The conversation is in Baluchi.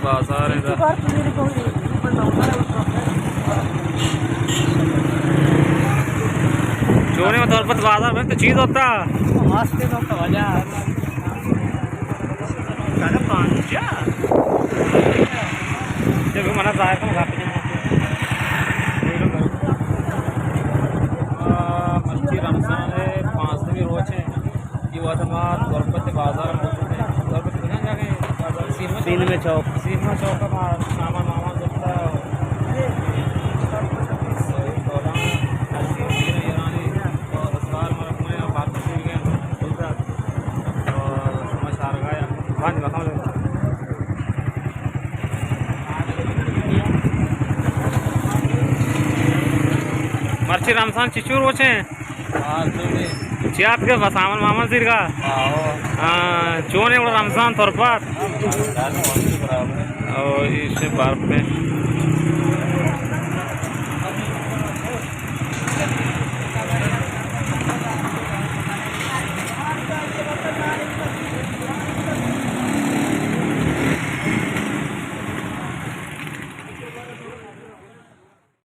بازار ہے۔ چونے میں تربت بازار میں تو چیز ہوتا۔ مست ہے تو وجہ۔ جب منا ظاہر کو گھر پہ مرچی رمضان ہے، پانچ دن روچ ہے۔ یہ وقت ما تربت بازار موجود ہے۔ تربت کجا جاگہ ہے؟ بازار سینما سینما چوک۔ سینما چوک۔ ما سامان مامان زرتا۔ مرچی رمضان چچو روچ ہیں؟ چیات کے بس آمن مامن زیرگا؟ ہاں، چون ہے رمضان تربت؟ او، ایشی برف ہے۔